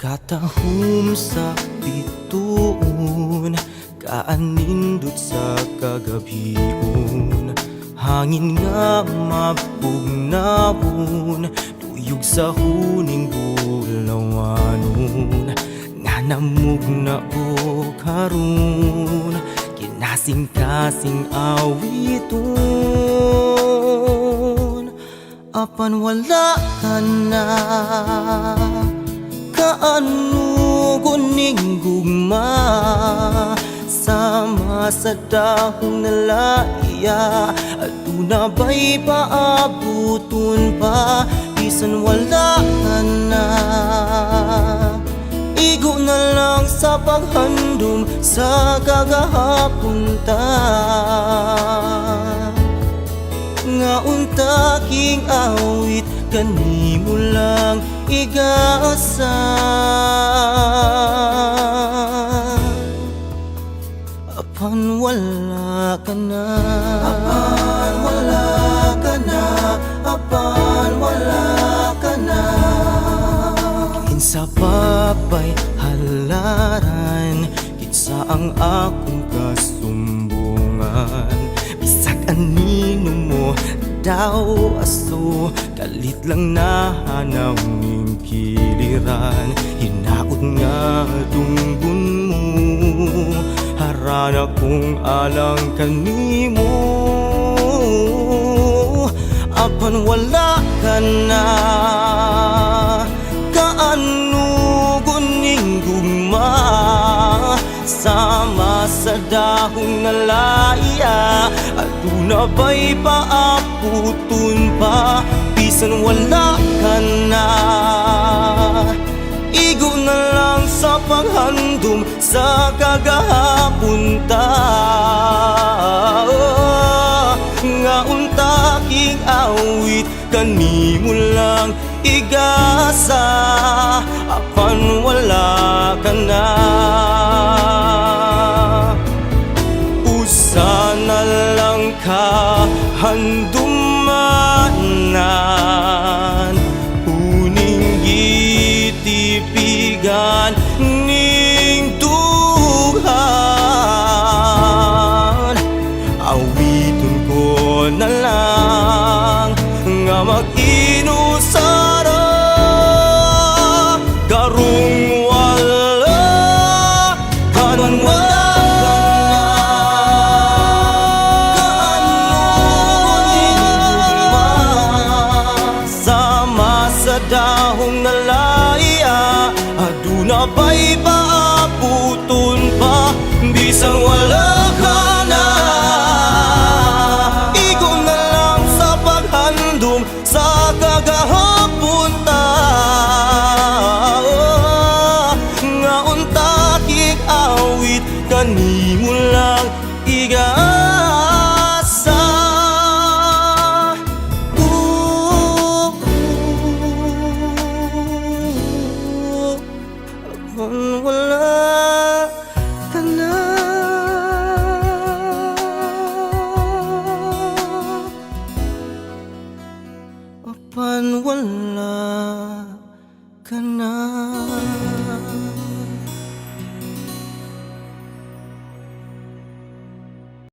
Katahom sa bituon, kaanindot sa kagabhion. Hangin nga mapugnawon, duyog sa huning bulawanon. Nga namugna ko karon, kinasing-kasing awiton. Apan wala ka na, kaanugon ning gugma. Sama sa dahong nalaiya, aduna ba'y paabuton pa? Bisan wala ka na, igo na lang sa paghandom sa kagahapon ta. Nga unta king awit kanimo lang igasa. Apan wala ka na. Apan wala ka na. Apan wala ka na. Kinsa pa ba'y halaran? Kinsa ang akong kasumbungan? Bisag anino mo daw aso, kalit lang nahanaw ning kiliran. Hinaot nga dunggon mo, harana kung alang kanimo. Apan wala ka na, kaanugon ning gugma. Sama sa dahong nalaya, aduna ba'y paabuton pa? Bisan wala ka na, igo na lang sa paghandom sa kagahapon ta. Nga unta king awit kanimo lang igasa. Apan wala ka na. Usa na lang ka handumanan, uning gitipigan ning dughan. Awiton ko na lang nga mag-inusara, karong wala ka na. Kaano gugma? Sama sa dahong nalaya, aduna ba'y paabuton pa? Bisan wala ka na, igo na lang sa paghandom sa kagahapon ta. Nga unta king awit kanimo lang igasa. Ooh, ooh, apan wala ka na. Apan wala ka na.